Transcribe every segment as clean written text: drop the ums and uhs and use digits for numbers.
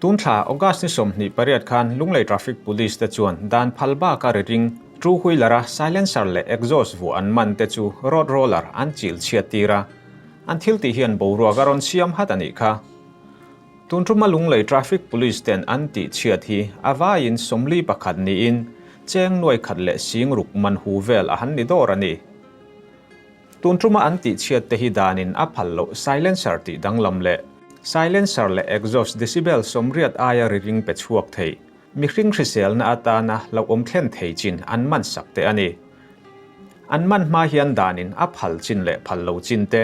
Tun thla August ni 28 khan Lunglei Traffic Police te chuan dan phal baka ri ring two wheeler a silencer leh exhaust vuah an man te chu road roller an chil chhiat tir a, an thil tih hian boruak a rawn siam hat a nih kha. Tun tuma Lunglei Traffic Police ten an tih chhiat hi a vaiin 41 niin cheng nuai khat leh sing ruk man hu vel a han ni dawr a ni. Tun tuma an tih chhiat te hi danin a phal loh silencer tih danglam leh silencer leh exhaust decibel 80 aia ri ring pe chhuak thei, mihring hriselna atana hlauhawm thlen thei chin an man sak te a ni. An man hma hian danin a phal chin leh phal lo chin te,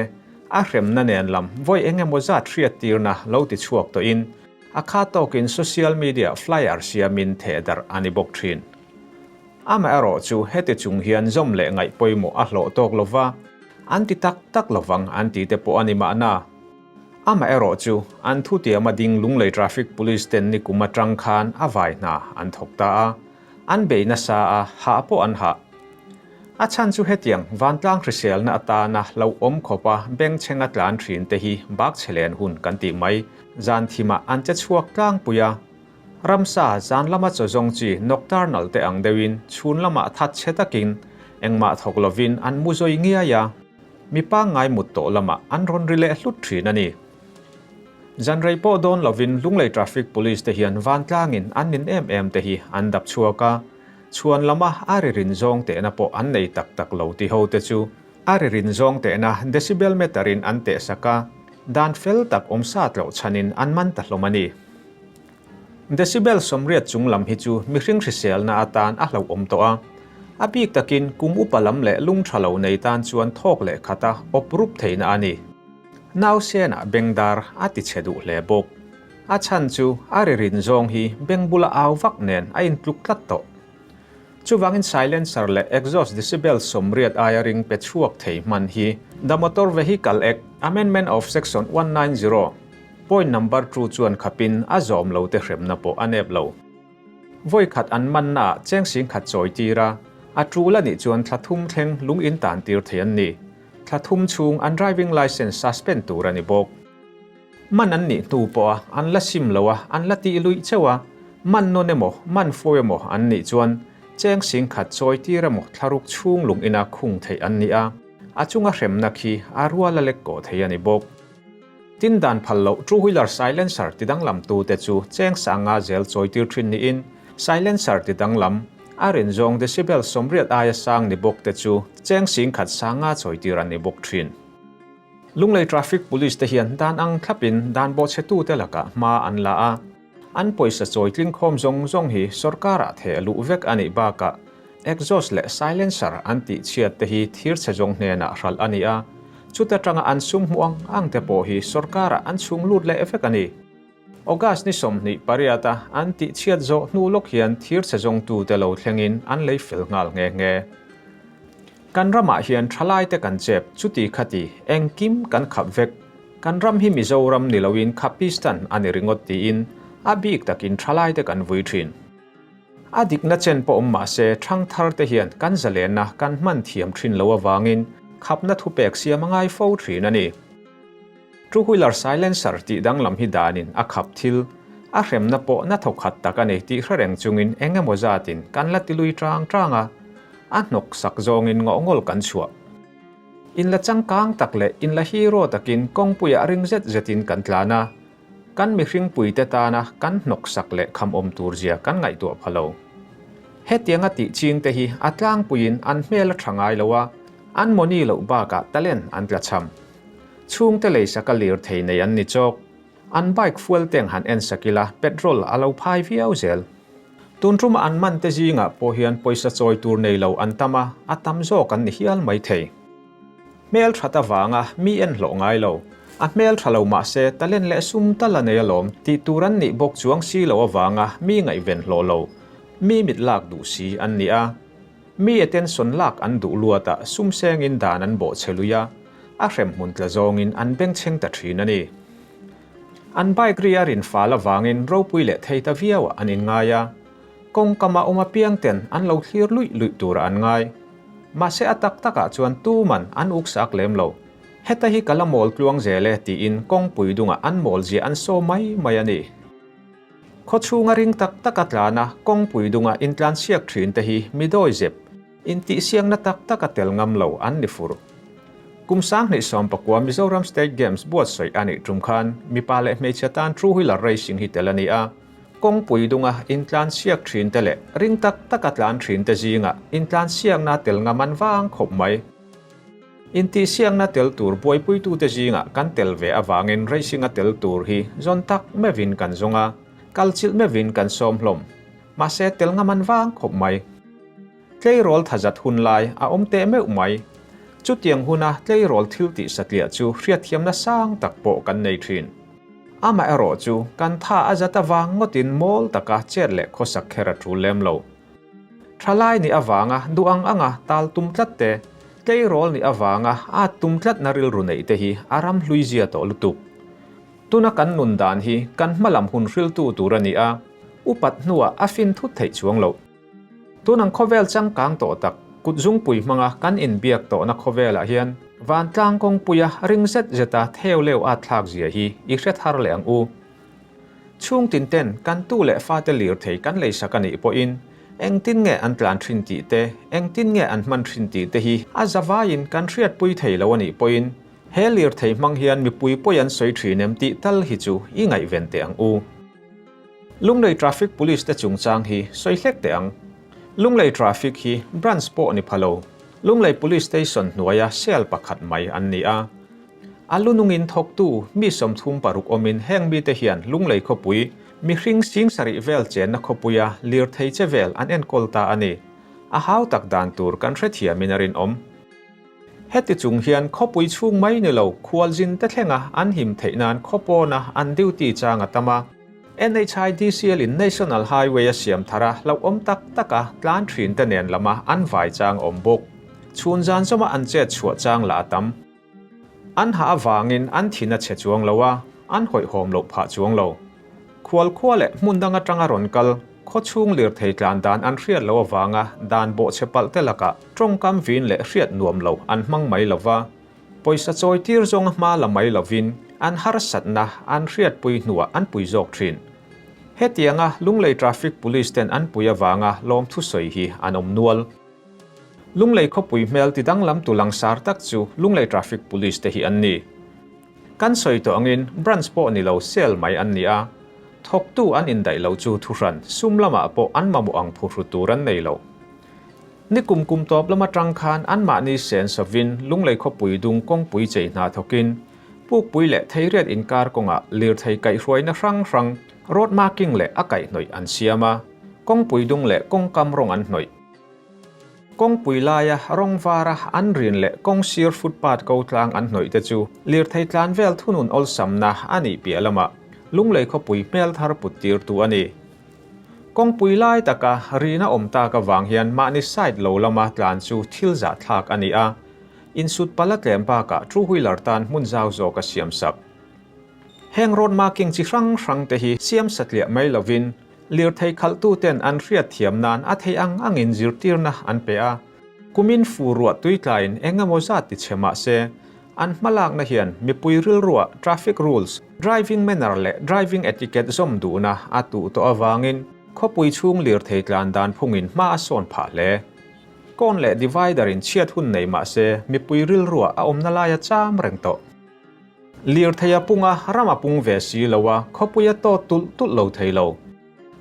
a hremna nen lam vawi eng emaw zat hriattirna lo ti chhuak tawhin a kha tawkin social media flyer siamin thehdarh a ni bawk thin. Amaherawh chu heti chung hian zawm leh ngaih pawimawh a hlawh tawk lo va, an ti tak tak lovang an ti te pawh a ni mahna. Amaherawh chu an thutiama ding Lunglei Traffic Police ten nikum atang khan a vai hna an thawk ta a, an bei nasa a, hah pawh an hah. A chhan chu hetiang vantlang hriselna atana hlauhawm khawpa bengchhenga tlan thin te hi bak chhe len hun kan tih mai zan thimah an che chhuak tlangpui a. Ramsa zan lama chaw zawng chi nocturnal te ang deuhin chhun lamah that chhe takin engmah thawk lovin an mu zawi ngiai a, mi pangngai mut tawh lamah an rawn ri leh hlut thin a ni. Zan rei pawh dawn lovin Lunglei Traffic Police te hian vantlangin an nin em em te hi an dap chhuak a, chhuan lama a ri rin zawng tehna pawh an nei tak tak lo ti ho te chu a ri rin zawng tehna decibel meter in an tehsak a, dan fel tak awm sat loh chhanin an man ta hlawm a ni. Decibel 80 chung lam hi chu mihring hriselna atan a hlauhawm tawh a, a bik takin kum upa lam leh lung tha lo nei tan chuan thawk leh khata awp rup theihna a ni. Nausenah bengdar a ti chhe duh hle bawk. A chhan chu a ri rin zawng hi beng bula au vak nen a intluk tlat tawh. Chuvangin silencer leh exhaust decibel 80 aia ring pe chhuak thei hman hi The Motor Vehicle Act, Amendment of Section 190, Point number two chuan khapin a zawm lo te hremna pawh a nep lo. Vawi khat an manna ah cheng sing khat chawi tir a, a tul a nih chuan thla thum thleng lung in tan tir thei an ni. Thla thum chhung an driving licence suspend tur a ni bawk. Man an nih hnu pawh a an la sim lo a, an la tih luih cheu a, man nawn emaw, man fo emaw an nih chuan cheng sing khat chawi tir emaw thlaruk chhung lung ina khung theih an ni a, a chunga hremna khi a rual a lek kawh thei a ni bawk. Tin dan phal loh two wheeler silencer ti danglam tu te chu cheng sanga zel chawi tir thin niin silencer ti danglam a rin zawng decibel 80 aia sang ni bawk te chu cheng sing khat sanga chawi tir an ni bawk thin. Lunglei Traffic Police te hian dan ang thlapin dan bawhchhetute lakah hma an la a, an pawisa chawi tling khawm zawng zawng hi sorkarah theh luh vek a nih bakah exhaust leh silencer an tih chhiat te hi thirchhe zawng hnenah hralh a ni a, chuta tanga an sum hmuh ang ang te pawh hi sorkarah an chhung lut leh vek a ni. August ni 28 a an tih chhiat zawh hnu lawk hian thirchhe zawngtute lo thlengin an lei fel nghal nghe nghe. Kan ramah hian thalaite kan chep chuti khati engkim kan khap vek. Kan ram hi Mizoram ni loin Khapistan a ni ringawt tiin a bik takin thalaite kan vui thin. A dikna chen pawh awm mahse thangthar te hian kan zalenna kan hman thiam thin lo avangin khapna thupek siam a ngai fo thin a ni. Two wheeler silencer tih danglam hi danin a khap thil, a hremna pawh na thawkhat tak a ni tih hre reng chungin eng emaw zatin kan la tilui tang tang a, a hnawk sak zawngin ngawhngawl kan chhuah. In la changkang tak leh in la hero takin kawngpuiah ring zet zetin kan tlan a, kan mihring puite tana kan hnawk sak leh kham awm tur zia kan ngaihtuah pha lo. Hetianga tih ching te hi a tlangpuiin an hmel a tha ngai lo a, an mawni loh bakah talent an tla cham. Chhungte leisaka lirthei nei an ni chawk. An bike fuel tank han en sak ila petrol a lo phai viau zel. Tun tuma an man te zingah pawh hian pawisa chawi tur nei lo an tam a, a tam zawk an ni hial mai thei. Hmel that avanga mi en hlawh ngai lo. A hmel tha lo mahse talent leh sum tal a nei alawm tih tur an nih bawk chuang si lo avanga mi ngaihven hlawh lo, mi mit lak duh si an ni a. Mi attention lak an duh luat a, sum sengin dan an bawh che lui a, a hrem hmun tla zawngin an bengchheng ta thin a ni. An bike ri a rin fal avangin ropui leh thei ta viauah an inngai a, kawngkama awm apiang ten an lo thlir luih luih turah an ngai. Mahse a tak takah chuan tuman an uksak lem lo. Heta hi ka la mawl tluang zel e tiin kawngpui dungah an mawl zia an saw mai mai a ni. Khawchhunga ring tak taka tlana kawngpui dunga intlansiak thin te hi mi dawizep, intihsiakna tak taka tel ngam lo an ni fur. Kum 2019 Mizoram State Games buatsaih a nih tum khan mipa leh hmeichhia tan two wheeler racing hi tel a ni a. Kawngpui dunga intlansiak thin te leh ring tak taka tlan thin te zingah intlansiakna tel ngam an vang khawp mai. Intihsiakna tel tur buaipuitute zingah kan tel ve avangin racing-a tel tur hi zawn tak meuhin kan zawng a, kal chilh meuhin kan sawm hlawm. Mahse tel ngam an vang khawp mai. Tleirawl thazat hun lai a awm teh meuh mai. Chutiang huna tleirawl thil tih satliah chu hriatthiamna sang tak pawh kan nei thin. Amaherawh chu kan tha a zat avang ngawtin mawl taka chet leh khawsak kher a tul lem lo. Thalai nih avanga duh ang anga tal tum tlat te, tleirawl nih avanga at tum tlatna rilru neih te hi a ram hlui zia tawh lutuk. Tuna kan nun dan hi kan hmalam hun hriltu tur a ni a, upat hnuah a fin thut theih chuang loh. Tun ang khawvel changkang tawh tak, kut zungpui hmanga kan inbiak tawhna khawvelah hian vantlang kawngpuia ring zet zeta theu leu at thlak zia hi i hre thar leh ang u. Chhung tin ten kan tu leh fate lirthei kan leisak a nih pawhin engtin nge an tlan thin tih te, engtin nge an hman thin tih te hi a zavaiin kan hriatpui thei lo a nih pawhin he lirthei hmang hian mipui pawi an sawi thin em tih tal hi chu i ngaihven teh ang u. Lunglei Traffic Police te chungchang hi sawi hlek teh ang. Lunglei Traffic hi branch pawh ni pha lo, Lunglei Police Station hnuaia cell pakhat mai an ni a. A lunungin thawktu mi 36 awmin heng mite hian Lunglei khawpui, mihring 7000 vel chenna khawpuia lirthei che vel an enkawl ta a ni. A hau tak dan tur kan hrethiamin a rinawm. Heti chung hian khawpui chhung mai ni lo khualzin te thlenga an him theih nan khawpawna an duty chang a tam a. NHIDCL in National Highway a siam thar a hlauhawm tak taka tlan thin te nen lama an vai chang a awm bawk. Chhun zan zawma an chet chhuah chang lah a tam. An hah avangin an thin a chhe chuang lo a, an hawihhawm loh phah chuang lo. Khual khua leh hmun dang atanga rawn kal, khaw chhung lirthei tlan dan an hriat loh avanga dan bawhchhe palh te lakah tawngkam vin leh hriat nuam lo an hmang mai lo va, pawisa chawi tir zawnga hma la mai lovin an harsatna an hriatpui hnuah an pui zawk thin. Hetianga Lunglei Traffic Police ten an pui avanga lawmthusawi hi an awm nual. Lunglei khawpui hmel ti danglam tu langsar tak chu Lunglei Traffic Police te hi an ni. Kan sawi tawh angin branch pawh ni lo cell mai an ni a, thawktu an indaih lo chu thuhran sum lamah pawh an mamawh ang phuhru tur an nei lo. Ni kum kum tawp lam atang khan anmahni sen sovin Lunglei khawpui dung kawngpui chei hna thawkin Pukpui leh Theiriat inkar kawngah lirthei kaihhruaina hrang hrang, road marking leh a kaihhnawih an siam a, kawngpui dung leh kawngkam rawng an hnawih. Kawngpui laia rawng vara an rin leh kawng sir footpath ko tlang an hnawih te chu lirthei tlan vel thunun awlsamna a nih piah lamah Lunglei khawpui hmel thar put tirtu a ni. Kawngpui lai taka rina awm tak avang hian mahni side lo lama tlan chu thil zahthlak a ni a, insut pala tlem bakah two wheeler tan hmun zau zawk a siam sak. Heng road marking chi hrang hrang te hi siam satliah mai lovin Lirthei khalhtuten an hriatthiam nan a theih ang angin zirtirna an pe a, kumin fu ruah tuitlaiin eng emaw zat ti chhe mah se, an hmalakna hian mipui rilruah traffic rules, driving manner leh driving etiquette zawm duhna a tuh tawh avangin khawpui chhung lirthei tlan dan phungin hma a sawn phah hle. Cone leh divider in chhiat hun nei mah se mipui rilruah a awmna lai a cham reng tawh. Lirthei a pung a, ram a pung ve si lo a, khawpui a tawt tulh tulh lo thei lo.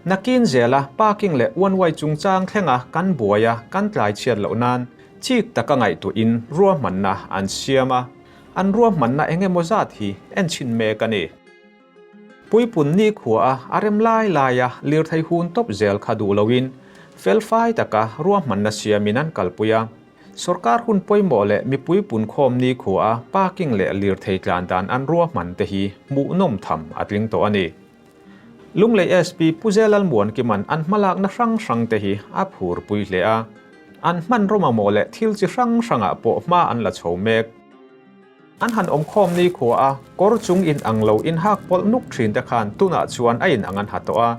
Nakin zela parking leh one way chungchang thlenga kan buai a, kan tlai chhiat loh nan chik taka ngaihtuahin ruahmanna an siam a, an ruahmanna eng emaw zat hi en chhin mek a ni. Puipun nikhua a a rem lai laia lirthei hun tawp zel kha duh loin felfai taka ruahmanna siamin an kalpui a. Sorkar hun pawimawh leh mipui punkhawm nikhua a parking leh lirthei tlan dan an ruahman te hi hmuhnawm tham a tling tawh a ni. Lunglei SP Pu Zelalmuankima'n an hmalakna hrang hrang te hi a phurpui hle a, an hmanraw mamawh leh thil chi hrang hrangah pawh hma an la chho mek. An han awmkhawm nikhua a kawr chung in ang lo inhak pawlh nuk thin te khan tunah chuan a in ang an ha tawh a,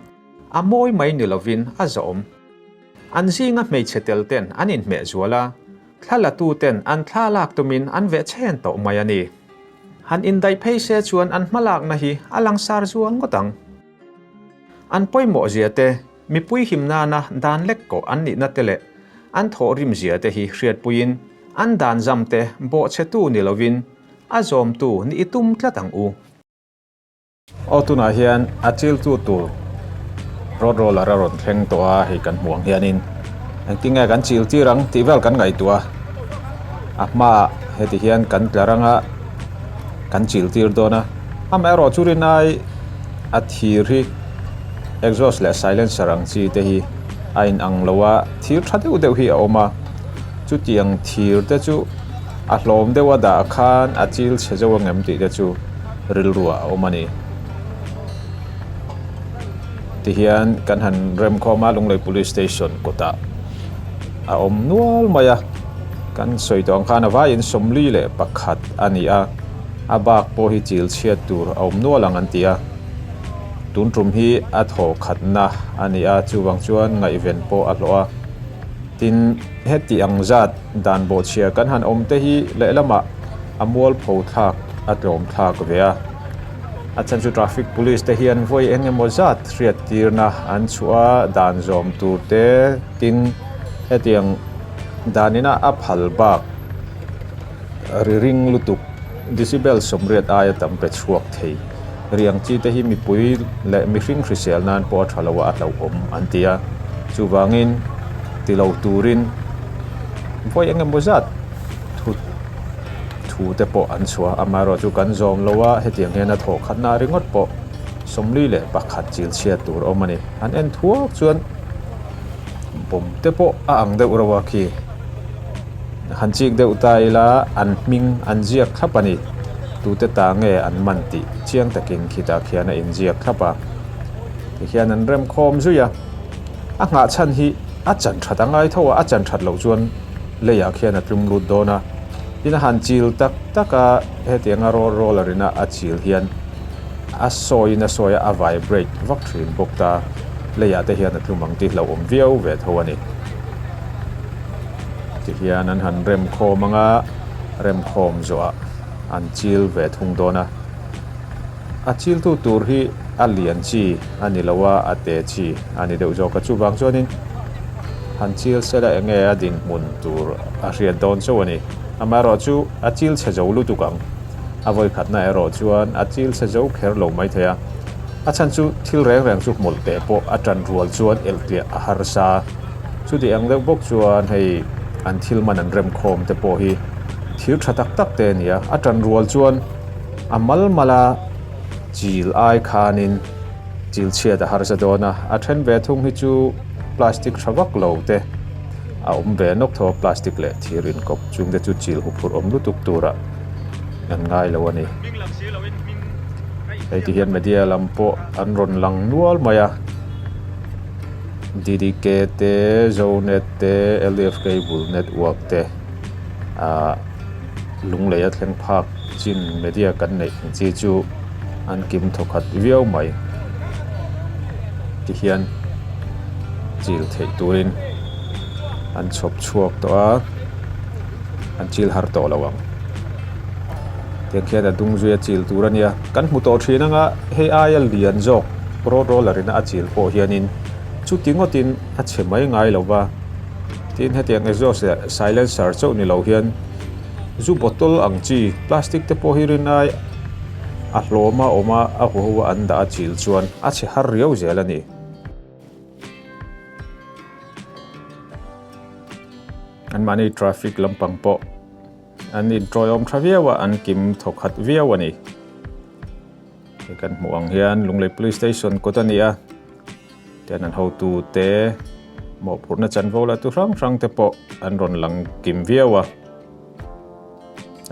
a mawi mai ni lovin a zawm. An zinga hmeichhe tel ten an inhmeh zual a, thla la tu ten an thla lak tumin an veh chhen tawh mai a ni. Han indaih phei se chuan an hmalakna hi a langsar zual ngawt ang. An pawimawh zia te, mipui him nana dan lek kawh an nihna te leh an thawhrim zia te hi hriatpuiin an dan zam te bawhchhetu ni lovin a zawmtu nih i tum tlat ang u. Aw tunah hian a chiltu tur road roller a rawn thleng tawh a, hei kan hmuh ang hianin engtin nge kan chil tir ang tih vel kan ngaihtuah a, a hmaah heti hian kan tla rang a, kan chil tir dawn a, amaherawh chu rinai a thir hi exhaust leh silencer ang chi te hi a inang lo a, thir tha deuh deuh hi a awm a, chutiang thir te chu a hlawm deuh a dah khan a chil chhe zo angem tih te chu. Rilruah a awm a ni. Tihian kan han remkhawm a, Lunglei Police Station kawtah a awm nual mai a. Kan sawi tawh ang khan a vaiin 41 a ni a, a bak pawh hi chil chhiat tur a awm nual ang an ti a. Tun tum hi a thaw khatna a ni a, chuvang chuan ngaihven pawh a hlawh a. Tin, heti ang zat dan bawhchhia kan han awm te hi lehlamah a mualpho thlak a tlawm thlak ve a. A chhan chu traffic police te hian vawi eng emaw zat hriattirna an chhuah a, dan zawm tur te tin hetiang danina a phal bak ri ring lutuk decibel 80 aia tam pe chhuak thei riang chi te hi mipui leh mihring hrisel nan pawh a tha lo a, a hlauhawm an ti a. Chuvangin ti lo turin vawi eng emaw zat thu thu te pawh an chhuah a, amaherawh chu kan zawm lo a, hetiang hian a thawh khatna ringawt pawh 41 chil chhiat tur a awm a ni. An en thuak chuan bawm te pawh a ang deuh reuh a khi. Han chik deuh ta ila an hming an ziak thlap a ni. Tute ta nge an man tih chiang takin khitah khian a inziak thlap a. Tikhian an remkhawm zui a, a nghah chhan hi a chan that a ngai tho a, a chan that loh chuan leiah khian a tlum lut dawn a, tin a han chil tak tak a, hetianga roll roller ina a chil hian a sawiin a sawi a, a vibrate vak thin bawk ta, leiah te hian a tlum ang tih hlauhawm viau ve tho a ni. Tihian an han remkhawm ang a, remkhawm zawhah an chil ve thung dawn a. A chiltu tur hi a lian chi a ni lo a, a te chi a ni deuh zawk a. Chuvang chuanin han chil sela eng nge a dinhmun tur a hriat dawn chauh a ni. Amaherawh chu a chil chhe zo lutuk ang. A vawikhatna erawh chuan a chil chhe zo kher lo maithei a. A chhan chu thil reng reng chu hmawlh teh pawh a tan rual chuan elhtiah a harsa. Chuti ang deuh bawk chuan hei an thil man an remkhawm te pawh hi thir tha tak tak te a ni a. A tan rual chuan A mal mala chil ai khanin chil chhiat a harsa dawn a, a then ve thung hi chu plastic tha vak lo te a awm ve nawk tho a, plastic leh thir inkawp chung te chu chil huphurh awm lutuk turah an ngai lo a ni. Hei ti hian media lam pawh an rawn lang nual mai a, DDK te, Zonet te, LDF Cable Network te ahh. Lunglei a thleng phak chin media kan neih ang chi chu an kim thawkhat viau mai tihian chil theih turin an chhawp chhuak tawh a, an chil har tawh lo ang. Tiang khian a dung zui a chil tur a nia, kan hmu tawh thin anga hei aia lian zawk road roller in a chil pawh hianin chuti ngawtin a chhe mai ngai lo va. Tin hetiang exhaust leh silencer chauh ni lo hian zu bottle ang chi plastic te pawh hi rinai a hlawm a awm a, a huho a an dah a chil chuan a chhe har riau zel a ni. Anmahni traffic lampang pawh an inṭawiawm ṭha viau a, an kim thawkhat viau a ni. Hei kan hmuh ang hian Lunglei Police Station kawt a ni a. Tian an hotu te mawhphurhna chanvo la tu hrang hrang te pawh an rawn lang kim viau a.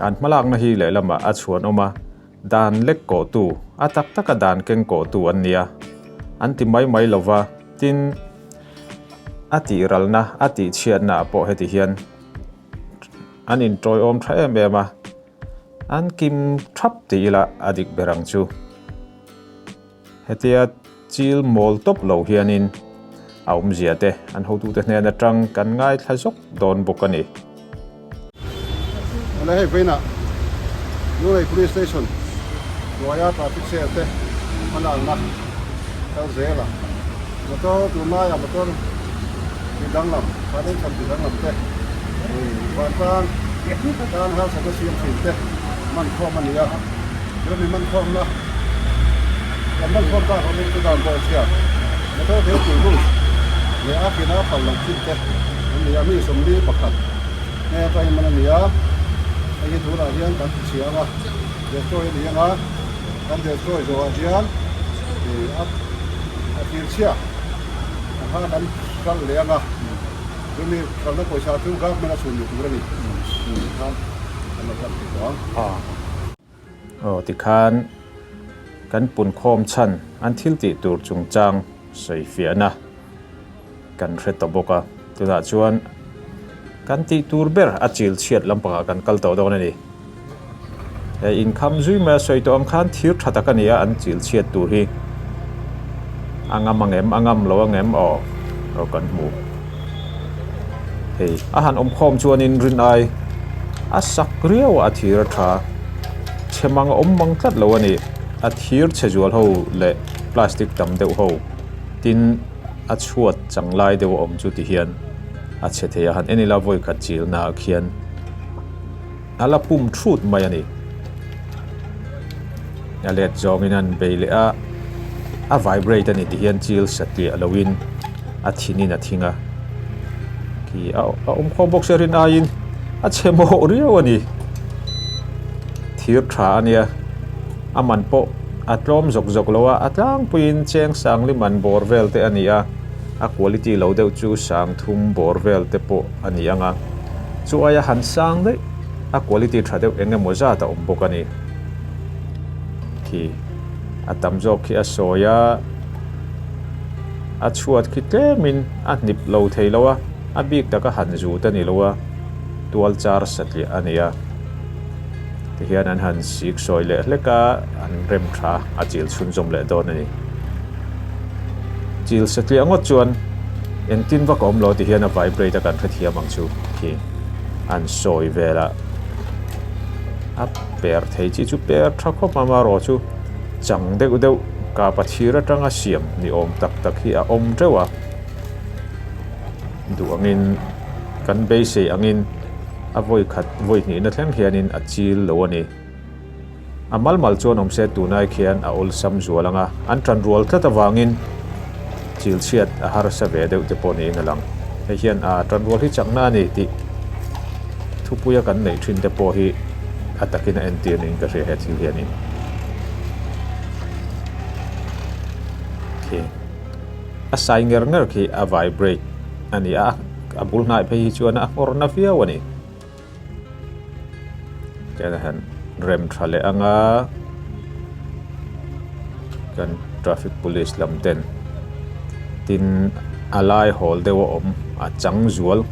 An hmalakna hi lehlamah a chhuan awm a, dan lek kawhtu, a tak taka dan keng kawhtu an nia. An ti mai mai lo va, tin a tihralna, a tihchhiatna ah pawh heti hian an inṭawiawm ṭha em em a, an kim ṭhap ti ila a dik ber ang chu. Hetia chil mawl tawp lo hianin a awmzia te an hotute hnen atang kan ngaithla zawk dawn bawk a ni. Awle hei vawiinah Lunglei Police Station hnuaia traffic cell te hmalakna kal zel a. Motor tunlaia motor ti danglam, silencer ti danglam te, vantlang tan harsatna siam thin te man khawm a ni a. Chu mi man khawmna kan man khawm tak awmin chu dan pawh chhia motor thil tih hun leh a kina phal loh chin te an ni a. Mi 41 nge atangin man a ni a, hei hi tunah hian kan ti chhia ang a, destroy a ni ang a. Kan destroy zawhah hian ih a a thir chhia a kha kan hralh leh ang a, chumi hralhna pawisa chu government a chhun duh tur a ni tih khan kan lo hlan thei tawh ang. Aw tikhan kan punkhawm chhan an thil tih tur chungchang sawifiahna kan hre tawh bawk a, tunah chuan kan tih tur ber a chil chhiat lampangah kan kal tawh dawn a ni. He inkham zui mai a sawi tawh ang khan thir tha tak a ni a, an chil chhiat tur hi a ngam ang em, a ngam lo ang em aw aw kan hmu. Hei a han awm khawm chuanin rin ai a sak riau a, a thir a tha chhe mang a awm mang tlat lo a ni. A thir chhe zual ho leh plastic tam deuh ho tin a chhuat chang lai deuh a awm chu ti hian a chhe thei a, han en ila vawi khat chilna ah khian a la pum thut mai a ni. A let zawngin an bei leh a, a vibrate a ni ti hian chil satliah loin a thinin a thing a, khi a awm khawm bawk sia rin aiin a chhe mawh riau a ni. Thir tha a nia. A man pawh a tlawm zawk zawk lo a, a tlangpuiin cheng sangli man bawr vel te a ni a, a quality lo deuh chu sang thum bawr vel te pawh a ni ang a, chu aia han sang daih a quality tha deuh eng emaw zat a awm bawk a ni. Khi a tam zawk khi a sawi a, a chhuat khi tlemin a hnip lo thei lo a, a bik taka han zut a ni lo a, tual char satliah a ni a. Tihian an han sik sawi leh hlek a, an rem tha a chil chhunzawm leh dawn a ni. Chil satliah ngawt chuan engtin vak a awm lo tihian a vibrate a kan hrethiam ang chu khi an sawi vel a. A per thei chi chu per tha khawp a amaherawh chu chang deuh deuh kapa thir atanga siam ni awm tak tak hi a awm teuh a. Duh angin kan beisei angin. A vawi khat vawi hnihna thleng hianin a chil lo a ni. A mal mal chuan awm se tunai khian a awlsam zual ang a, an tan rual tlat avangin chil chhiat a harsa ve deuh te pawh niin a lang. Hei hian a tan rual hi chakna a ni tih thupuia kan neih thin te pawh hi a takin a entir niin ka hria he thil hianin. Khi a sai nger nger khi a vibrate a ni a. A bul hnai phei hi chuan a nghawr na viau a ni. Tian a han rem tha leh ang a, kan traffic police lam ten tin a lai hawl deuh a awm a chang zual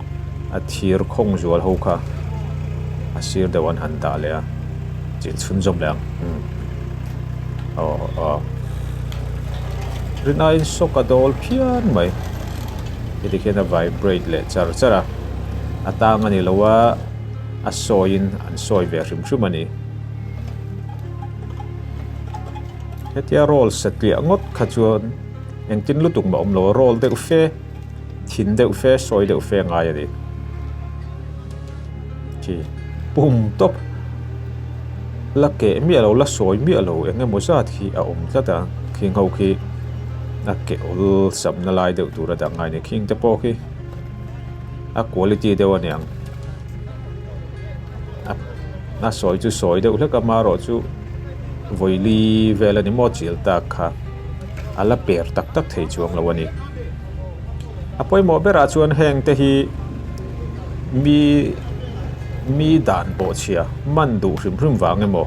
a thir khawng zual ho kha a sir deuh an han dah leh a chil chhunzawm leh ang umm aw aw rinaiin sawk a dawl phian mai. Heti khian a vibrate leh char char a, a tang a ni lo a, a sawiin an sawi ve hrim hrim a ni. Hetia roll satliah ngawt kha chuan engtin lutuk mah awm lo a, roll deuh fe, thin deuh fe, sawi deuh fe ngai a ni. Khi pum tawp la keh miah lo, la sawi miah lo eng emaw zat khi a awm tlat a, khing ho khi a keh awl samna lai deuh tur a dah ngai a ni, khing te pawh khi a quality deuh a niang a sawi chu sawi deuh hlek a marawh chu vawili vel a ni maw chil tak kha a la per tak tak thei chuang lo a ni. A pawimawh berah chuan heng te hi mi mi dan pawhchhia man duh hrim hrim vang emaw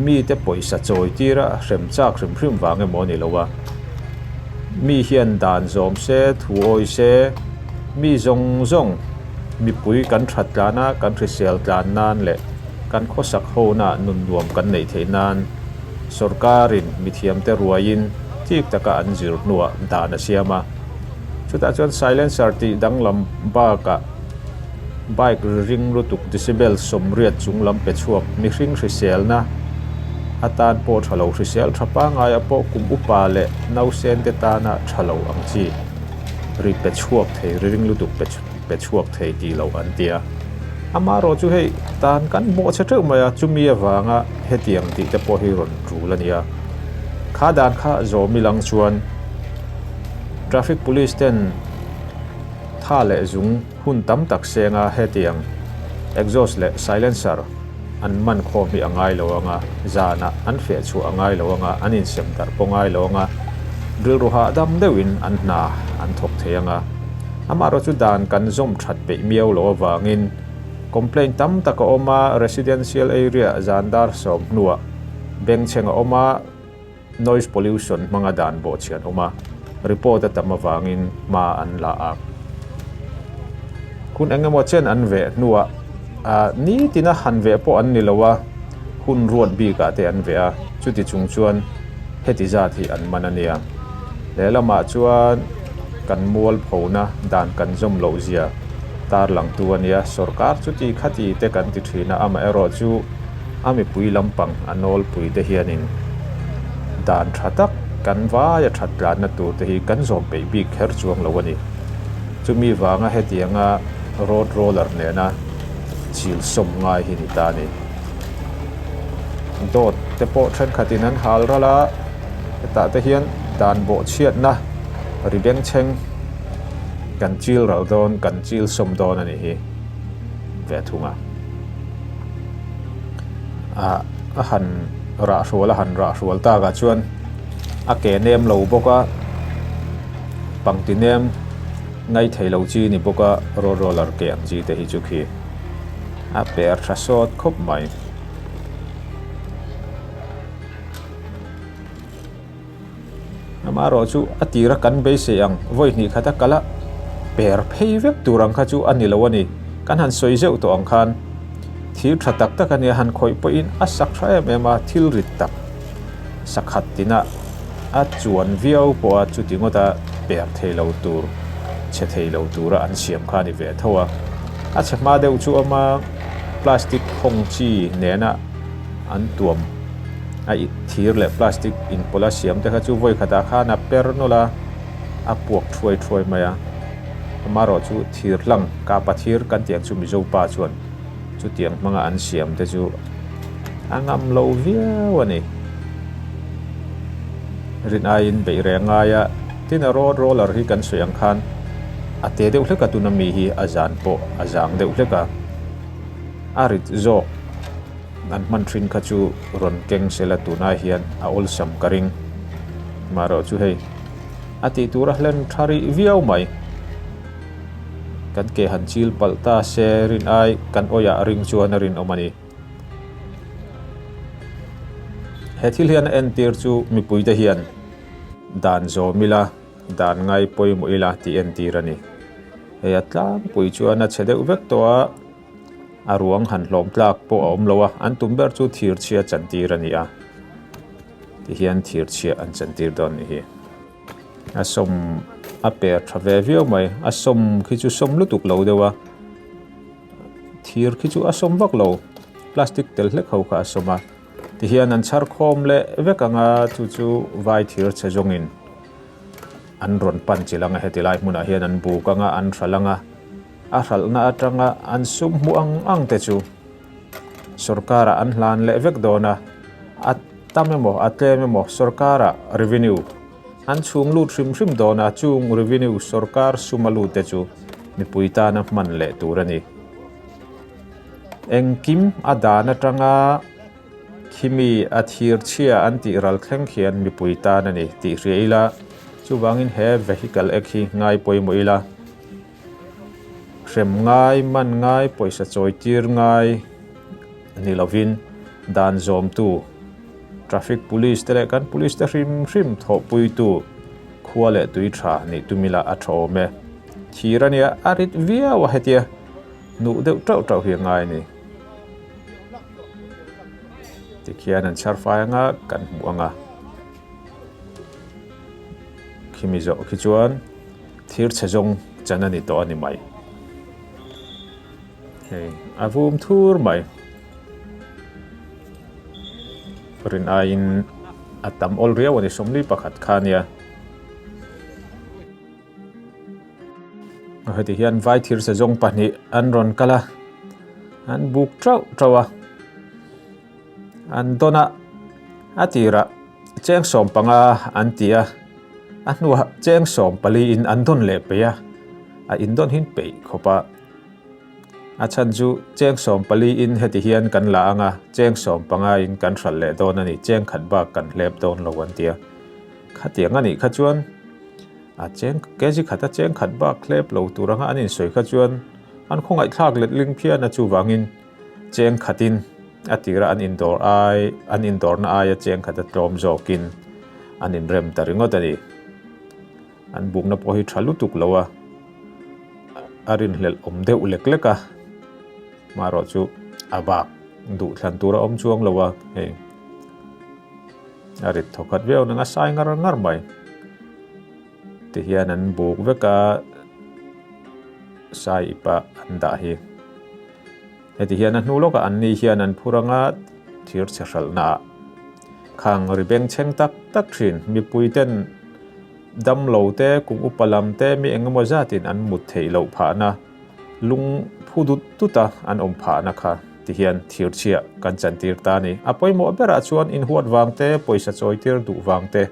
mite pawisa chawi tira hrem chak hrim hrim vang emaw a ni lo a, mi hian dan zawm se thu awi se mi zawng zawng mipui kan that tlan a kan hrisel tlan nan leh kan khawsak hona nun nuam kan neih theih nan Sorkarin mithiamte ruaiin chik taka an zir hnuah dan a siam a. Chutah chuan silencer tih danglam bakah bike ri ring lutuk decibel 80 chung lam pe chhuak mihring hriselna atan pawh tha lo hrisel tha pangaia pawh kum upa leh nausen te tana tha lo ang chi ri pe chhuak thei ri ring lutuk pe pe chhuak thei tih loh an ti a. Amaherawh chu hei tan kan bawh che teuh mai a, chumi avanga hetiang tih te pawh hi rawn tul a nia. Kha dan kha zawm ilang chuan traffic police ten tha leh zung hun tam tak senga hetiang exhaust leh silencer an man khawm hi a ngai lo ang a, zanah an feh chhuah a ngai lo ang a, an insem darh pawh ngai lo ang a, rilru hahdam deuhin an hna an thawk thei ang a. Amaherawh chu dan kan zawm that peih miau loh avangin complaint tam tak a awm a, residential area zan dar sawm hnuah bengchheng a awm a, Noise pollution hmanga dan bawhchhian awm a, report a tam avangin hma an la a. Hun eng emaw chen an veh hnuah nitina han veh pawh an ni lo a, hun ruat bikah te an veh a, chuti chung chuan heti zat hi an man a nia. Lehlamah chuan kan mualphona dan kan zawm loh zia tarlangtu a nia, sorkar chuti khati te kan ti thin a, amaherawh chu, A mipui lampang a nawlpui te hianin dan tha tak kan vaia that tlanna tur te hi kan zawm peih bik kher chuang lo a ni. Chumi vanga hetianga road roller nena chil sawm ngai hi ni ta a ni. Dawt te pawh thenkhatin an hal ral a, hetah te hian dan bawhchhiatna ri bengchheng kan chil ral dawn, kan chil sawm dawn a nih hi ve thung a. Ah a han rah hrual a han rah hrual tak ah chuan a ke nem lo bawk a pangti nem ngai thei lo chi ni bawk a road roller ke ang chi te hi chu khi a per tha sawt khawp mai. Amaherawh chu a tira kan beisei ang vawi hnih khat a kal a, per phei vek tur ang kha chu a ni lo a ni. Kan han sawi zeuh tawh ang khan thir tha tak tak a nia, han khawih pawhin a sak tha em em a, thil rit tak sakhat tina a chuan viau pawh a chuti ngawta per thei lo tur, chhe thei lo tura an siam kha a ni ve tho a. A chhe hma deuh chu awm a, plastic khawng chi nena an tuam. A thir leh plastic inpawlh a siam te kha chu vawi khatah khan a per nawlh a, a puak thuai thuai mai a. Amaherawh chu thir hlang kapa thir kan tih ang chu Mizo pa chuan chutiang hmanga an siam te chu a ngam lo viau a ni. Rin aiin beih reng ngai a, tin a road roller hi kan sawi ang khan a te deuh hlek a tuna mi hi a zan pawh a zang deuh hlek a, a rit zawk. An hman thin kha chu rawn keng sela tunah hian a awlsam ka ring. Marawh chu hei a tih tur a hlen tha rih viau mai. Kan ke han chil palh ta se rin ai kan awih ah ring chuan a rinawm a ni. He thil hian a entir chu mipuite hian dan zawm ila dan ngai pawimawh ila tih entir a ni. Hei a tlangpui chuan a chhe deuh vek tawh a. A ruang han hlawm tlak pawh a awm lo a, an tum ber chu thir chhia chantir a ni a, tihian thir chhia an chantir dawn ni hi. A sawm a per tha ve viau mai, a sawm khi chu sawm lutuk lo deuh a, thir khi chu a sawm vak lo, plastic tel hlek ho kha a sawm a, tihian an chhar khawm leh vek ang a, chu chu vai thir chhe zawngin an rawn pan chilh ang a, heti lai hmunah hian an buk ang a, an hral ang a. A hralhna atanga an sum hmuh ang ang te chu sorkarah an hlan leh vek dawn a, a tam emaw a tlem emaw sorkarah revenue an chhung lut hrim hrim dawn a, chung revenue sorkar sum a lut te chu mipui tana hman leh tur a ni. Engkim a dan atanga khimi a thir chhia an tih ral thleng khian mipui tan a ni tih hria ila, chuvangin he vehicle ek hi ngai pawimawh ila. Hrem ngai, man ngai, pawisa chawi tir ngai ni lovin dan zawmtu traffic police te leh kan police te hrim hrim thawhpuitu khua leh tui tha nih tum ila a tha awm e. Thir a nia, a rit viau a hetia nuh deuh tauh tauh hi a ngai a ni. Tikhian an chhar fai anga kan hmuh anga khimi zawh khi chuan. Thir chhe zawng chan a ni tawh a ni mai. Hei a vum thur mai. Rin aiin a tam awl riau a ni 41 kha nia. Heti hian vai thir sezawng pahnih an rawn kal a, an buk tauh tauh a. An dawn a, a tirah cheng 15 an ti a, a hnuah cheng 14 in an dawn leh peih a, a indawn hin peih khawp a. A chhan chu cheng 14 in heti hian kan la ang a, cheng 15 in kan hralh leh dawn a ni, cheng khat bak kan hlep dawn lo an ti a. Khatiang a nih kha chuan a cheng kg khata cheng khat bak hlep lo tur anga an insawi kha chuan an khawngaihthlak letling phian a, chuvangin cheng khatin a tira an indawr ai an indawrna aia cheng khata tlawm zawkin an inrem ta ringawt a ni. An bukna pawh hi tha lutuk lo a, a rinhlelh awm deuh lek lek a, marawh chu a bak duhthlan tur a awm chuang lo a hei. A rit thaw khat viau nang a sai ngar ngar mai. Tihian an buk vek a, sai ipa an dah hi. Heti hian a hnu lawkah an ni hian an phur anga thir chhe hralhna ah khang ri beng chheng tak tak thin. Mipui ten dam lo te, kum upa lam te mi eng emaw zatin an mut theih loh phahna, lung phu dut dut a an awm phahna kha ti hian thir chhia kan chantir ta a ni. A pawimawh berah chuan inhuat vang te, pawisa chawitir duh vang te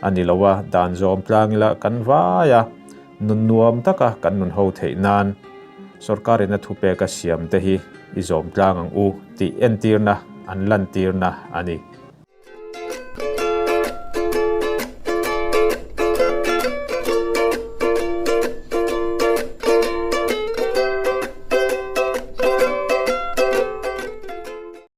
a ni lo a, dan zawm tlang ila kan vai a. Nun nuam taka kan nun ho theih nan sorkarin a thupek a siam te hi i zawm tlang ang u tih entirna an lantirna a ni.